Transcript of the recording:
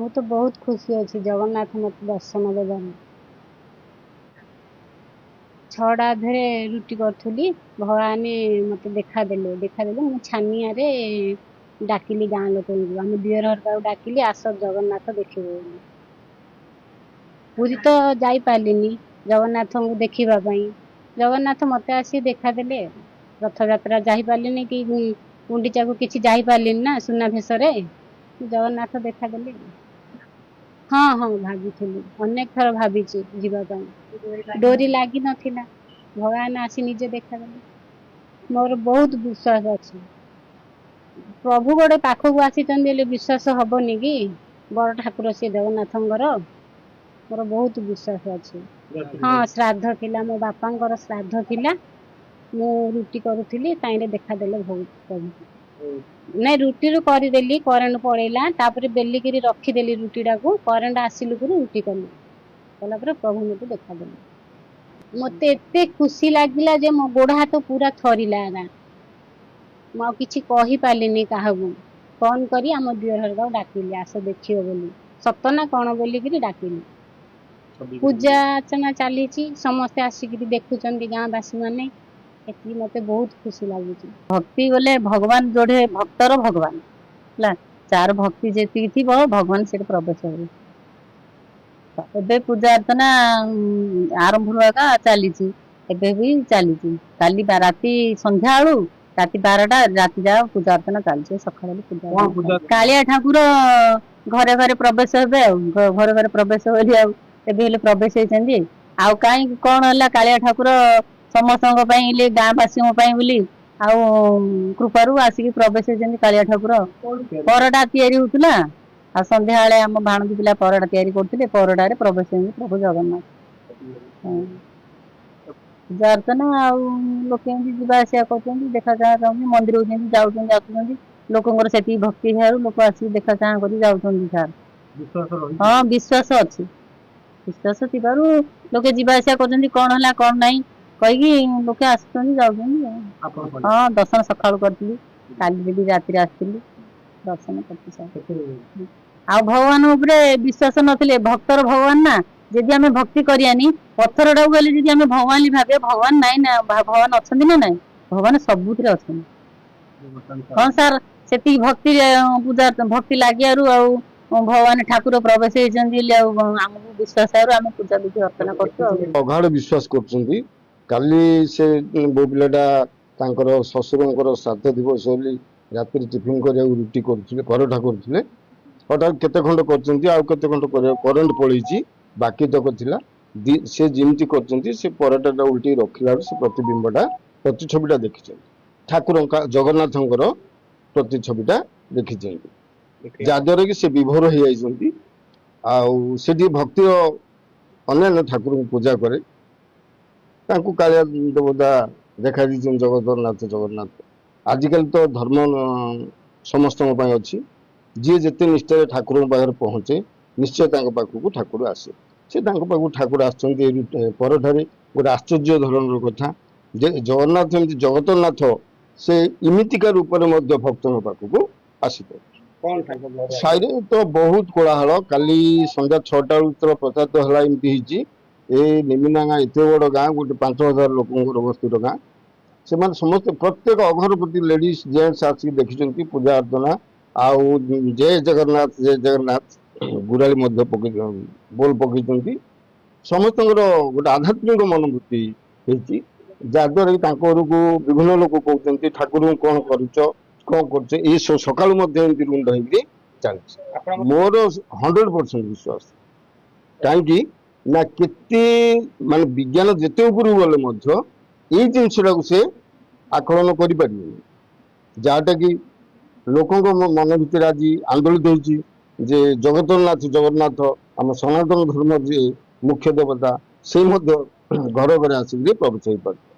ମୁଁ ତ ବହୁତ ଖୁସି ଅଛି ଜଗନ୍ନାଥ ମୋତେ ଦର୍ଶନ ଦେବାରୁ। 6ଟା ଅଧରେ ରୁଟି କରୁଥିଲି, ଭଗବାନ ମୋତେ ଦେଖାଦେଲେ। ମୁଁ ଛାନିଆରେ ଡାକିଲି ଗାଁ ଲୋକଙ୍କୁ, ଆମ ଦିଅର ଘରକୁ ଡାକିଲି, ଆସ ଜଗନ୍ନାଥ ଦେଖିବ ବୋଲି। ପୁରୀ ତ ଯାଇପାରିଲିନି ଜଗନ୍ନାଥଙ୍କୁ ଦେଖିବା ପାଇଁ, ଜଗନ୍ନାଥ ମୋତେ ଆସି ଦେଖାଦେଲେ। ରଥଯାତ୍ରା ଯାଇପାରିଲିନି କି ଗୁଣ୍ଡିଚାକୁ କିଛି ଯାଇପାରିଲିନି ନା ସୁନାଭେଶରେ, ଜଗନ୍ନାଥ ଦେଖାଦେଲେ। ହଁ ହଁ, ଭାବିଥିଲି, ଅନେକ ଥର ଭାବିଛି ଯିବା ପାଇଁ, ଡୋରି ଲାଗିନଥିଲା, ଭଗବାନ ଆସି ନିଜେ ଦେଖାଦେଲେ। ମୋର ବହୁତ ବିଶ୍ୱାସ ଅଛି, ପ୍ରଭୁ ଗୋଟେ ପାଖକୁ ଆସିଛନ୍ତି ହେଲେ ବିଶ୍ୱାସ ହବନି କି? ବଡ଼ ଠାକୁର ସିଏ ଜଗନ୍ନାଥଙ୍କର, ମୋର ବହୁତ ବିଶ୍ୱାସ ଅଛି। ହଁ, ଶ୍ରାଦ୍ଧ ଥିଲା, ମୋ ବାପାଙ୍କର ଶ୍ରାଦ୍ଧ ଥିଲା, ମୁଁ ରୁଟି କରୁଥିଲି, ତାଇଁରେ ଦେଖାଦେଲେ ପ୍ରଭୁ। ନାଇଁ, ରୁଟିରୁ କରିଦେଲି, କରେଣ୍ଟ ପଳେଇଲା, ତାପରେ ବେଲିକିରି ରଖିଦେଲି ରୁଟିଟାକୁ, କରେଣ୍ଟ ଆସିଲୁ ରୁଟି କଲି, କଲା ପରେ ପ୍ରଭୁ ମୋତେ ଦେଖାଦେଲେ। ମୋତେ ଏତେ ଖୁସି ଲାଗିଲା ଯେ ମୋ ଗୋଡ଼ ହାତ ପୁରା ଥରିଲା, ମୁଁ ଆଉ କିଛି କହିପାରିଲିନି କାହାକୁ। ଫୋନ୍ କରି ଆମ ଦିଅର ଘରକୁ ଡାକିଲି, ଆସ ଦେଖିବ ବୋଲି, ସତ ନା କ'ଣ ବୋଲିକିରି ଡାକିଲି। ପୂଜା ଅର୍ଚ୍ଚନା ଚାଲିଛି, ସମସ୍ତେ ଆସିକିରି ଦେଖୁଛନ୍ତି ଗାଁ ବାସୀ ମାନେ, ଏତିକି ମୋତେ ବହୁତ ଖୁସି ଲାଗୁଛି। ଭକ୍ତି ବୋଲେ ଭଗବାନ ଯୋଉଠି ଭକ୍ତର ଭଗବାନ ହେଲା, ଯାହାର ଭକ୍ତି ଯେତିକି ଥିବ ଭଗବାନ ସେଠି ପ୍ରବେଶ ହେବେ। ଏବେ ପୂଜା ଅର୍ଚ୍ଚନା ଆରମ୍ଭରୁ ଏକା ଚାଲିଛି, ଏବେ ବି ଚାଲିଛି। କାଲି ରାତି ସନ୍ଧ୍ୟା ବେଳୁ ରାତି 12ଟା ରାତି ଯାକ ପୂଜା ଅର୍ଚ୍ଚନା ଚାଲିଛି। ସକାଳୁ ପୂଜା। କାଳିଆ ଠାକୁର ଘରେ ଘରେ ପ୍ରବେଶ ହେବେ, ଆଉ ଘରେ ଘରେ ପ୍ରବେଶ ବୋଲି ଆଉ ଏବେ ହେଲେ ପ୍ରବେଶ ହେଇଛନ୍ତି। ଆଉ କାହିଁକି କଣ ହେଲା, କାଳିଆ ଠାକୁର ସମସ୍ତଙ୍କ ପାଇଁ ହେଲେ ଗାଁ ବାସୀଙ୍କ ପାଇଁ ବୋଲି ଆଉ କୃପାରୁ ଆସିକି ପ୍ରବେଶ ହେଇଛନ୍ତି କାଳିଆ ଠାକୁର। ପରଟା ତିଆରି ହଉଥିଲା, ଆଉ ସନ୍ଧ୍ୟାବେଳେ ଆମ ଭାଣୁଜୀ ପିଲା ପରଟା ତିଆରି କରୁଥିଲେ, ପରଟାରେ ପ୍ରବେଶ ହେଇଛନ୍ତି ପ୍ରଭୁ ଜଗନ୍ନାଥ। ପୂଜା ଅର୍ଚ୍ଚନା ଆଉ ଲୋକେ ଏମିତି ଯିବା ଆସିବା କରୁଛନ୍ତି, ଦେଖା ଚାହାଁ ଚାହୁଁଛନ୍ତି, ମନ୍ଦିରକୁ ଯେମିତି ଯାଉଛନ୍ତି ଆସୁଛନ୍ତି, ଲୋକଙ୍କର ସେତିକି ଭକ୍ତି ହେବାରୁ ଲୋକ ଆସିକି ଦେଖା ଚାହାଁ କରି ଯାଉଛନ୍ତି। ସାର୍, ହଁ, ବିଶ୍ୱାସ ଅଛି, ବିଶ୍ୱାସ ଥିବାରୁ ଲୋକେ ଯିବା ଆସିବା କରୁଛନ୍ତି, କଣ ହେଲା କଣ ନାହିଁ କହିକି ଲୋକେ ଆସୁଛନ୍ତି ଯାଉଛନ୍ତି। ହଁ, ଦର୍ଶନ ସକାଳୁ କରିଥିଲି, କାଲି ବି ରାତିରେ ଆସିଥିଲି, ଦର୍ଶନ କରିଛି ସାର୍। ଆଉ ଭଗବାନ ଉପରେ ବିଶ୍ୱାସ ନଥିଲେ, ଭକ୍ତର ଭଗବାନ ନା, ଯଦି ଆମେ ଭକ୍ତି କରିବାନି, ପଥରଟାକୁ ଗଲେ ଯଦି ଆମେ ଭଗବାନ ଭାବିବା, ଭଗବାନ ନାଇଁ ନା, ଭଗବାନ ଅଛନ୍ତି ନା ନାଇଁ? ଭଗବାନ ସବୁଥିରେ ଅଛନ୍ତି। ହଁ ସାର୍, ସେତିକି ଭକ୍ତି ପୂଜା ଭକ୍ତି ଲାଗିବାରୁ ଆଉ ଭଗବାନ ଠାକୁର ପ୍ରବେଶ ହେଇଛନ୍ତି ବୋଲି ଆଉ ଆମକୁ ବିଶ୍ୱାସ ହେବାରୁ ଆମେ ପୂଜା ବିଧି ଅର୍ଚ୍ଚନା କରୁଛୁ। ଆଉ ଅଗାଢ଼ ବିଶ୍ୱାସ କରୁଛନ୍ତି। କାଲି ସେ ବୋଉ ପିଲାଟା ତାଙ୍କର ଶ୍ୱଶୁରଙ୍କର ଶ୍ରାଦ୍ଧ ଦିବସ ବୋଲି ରାତିରେ ଟିଫିନ୍ କରିବାକୁ ରୁଟି କରୁଥିଲେ, ପରଠା କରୁଥିଲେ। ହଠାତ୍ କେତେ ଖଣ୍ଡ କରିଛନ୍ତି, ଆଉ କେତେ ଖଣ୍ଡ କରିବାକୁ କରେଣ୍ଟ ପଳେଇଛି, ବାକି ତକ ଥିଲା। ସେ ଯେମିତି କରିଛନ୍ତି, ସେ ପରଟାଟା ଉଲ୍ଟିକି ରଖିଲା ବେଳକୁ ସେ ପ୍ରତିବିମ୍ବଟା, ପ୍ରତିଛବିଟା ଦେଖିଛନ୍ତି, ଠାକୁରଙ୍କ ଜଗନ୍ନାଥଙ୍କର ପ୍ରତିଛବିଟା ଦେଖିଛନ୍ତି, ଯାହାଦ୍ୱାରା କି ସେ ବିଭୋର ହେଇଯାଇଛନ୍ତି। ଆଉ ସେଠି ଭକ୍ତିର ଅନ୍ୟାନ୍ୟ ଠାକୁରଙ୍କୁ ପୂଜା କରେ, ତାଙ୍କୁ କାଳିଆ ଦେବତା ଦେଖା ଦେଇଛନ୍ତି, ଜଗନ୍ନାଥ ଜଗନ୍ନାଥ। ଆଜିକାଲି ତ ଧର୍ମ ସମସ୍ତଙ୍କ ପାଇଁ ଅଛି, ଯିଏ ଯେତେ ନିଷ୍ଠାରେ ଠାକୁରଙ୍କ ପାଖରେ ପହଞ୍ଚେ ନିଶ୍ଚୟ ତାଙ୍କ ପାଖକୁ ଠାକୁର ଆସେ। ସେ ତାଙ୍କ ପାଖକୁ ଠାକୁର ଆସୁଛନ୍ତି ଏଇ ପରଠାରେ। ଗୋଟେ ଆଶ୍ଚର୍ଯ୍ୟ ଧରଣର କଥା ଯେ ଜଗନ୍ନାଥ ଏମିତି ଜଗତନାଥ, ସେ ଏମିତିକା ରୂପରେ ମଧ୍ୟ ଭକ୍ତଙ୍କ ପାଖକୁ ଆସିପାରୁଛି। ସାହିରେ ତ ବହୁତ କୋଳାହଳ। କାଲି ସନ୍ଧ୍ୟା 6ଟା ବେଳକୁ ଯେତେବେଳେ ପ୍ରଚାର ହେଲା ଏମିତି ହେଇଛି, ଏ ନିମିନା ଗାଁ ଏତେ ବଡ଼ ଗାଁ, ଗୋଟେ 5000 ଲୋକଙ୍କର ବସ୍ତିର ଗାଁ, ସେମାନେ ସମସ୍ତେ ପ୍ରତ୍ୟେକ ଅଘରପତି ଲେଡିଜ ଜେଣ୍ଟସ ଆସିକି ଦେଖିଛନ୍ତି ପୂଜା ଅର୍ଚ୍ଚନା। ଆଉ ଜୟ ଜଗନ୍ନାଥ ଜୟ ଜଗନ୍ନାଥ ଗୁରାଳି ମଧ୍ୟ ପକେଇ ବୋଲ ପକେଇଛନ୍ତି। ସମସ୍ତଙ୍କର ଗୋଟେ ଆଧ୍ୟାତ୍ମିକ ମନୋବୃତ୍ତି ହେଇଛି, ଯାହାଦ୍ୱାରା କି ତାଙ୍କ ଘରକୁ ବିଭିନ୍ନ ଲୋକ କହୁଛନ୍ତି ଠାକୁରଙ୍କୁ କଣ କରୁଛ କଣ କରୁଛ। ଏଇ ସକାଳୁ ମଧ୍ୟ ଏମିତି ରୁଣ୍ଡ ହେଇକି ଚାଲିଛି। ମୋର 100% ବିଶ୍ୱାସ, କାହିଁକି ନା କେତେ ମାନେ ବିଜ୍ଞାନ ଯେତେ ଉପରକୁ ଗଲେ ମଧ୍ୟ ଏଇ ଜିନିଷଟାକୁ ସେ ଆକଳନ କରିପାରିବେନି, ଯାହାଟା କି ଲୋକଙ୍କ ମନ ଭିତରେ ଆଜି ଆନ୍ଦୋଳିତ ହେଇଛି ଯେ ଜଗତନାଥ ଜଗନ୍ନାଥ ଆମ ସନାତନ ଧର୍ମ ଯିଏ ମୁଖ୍ୟ ଦେବତା, ସେ ମଧ୍ୟ ଘରେ ଘରେ ଆସିକି ପ୍ରବେଶ ହେଇପାରୁଛି।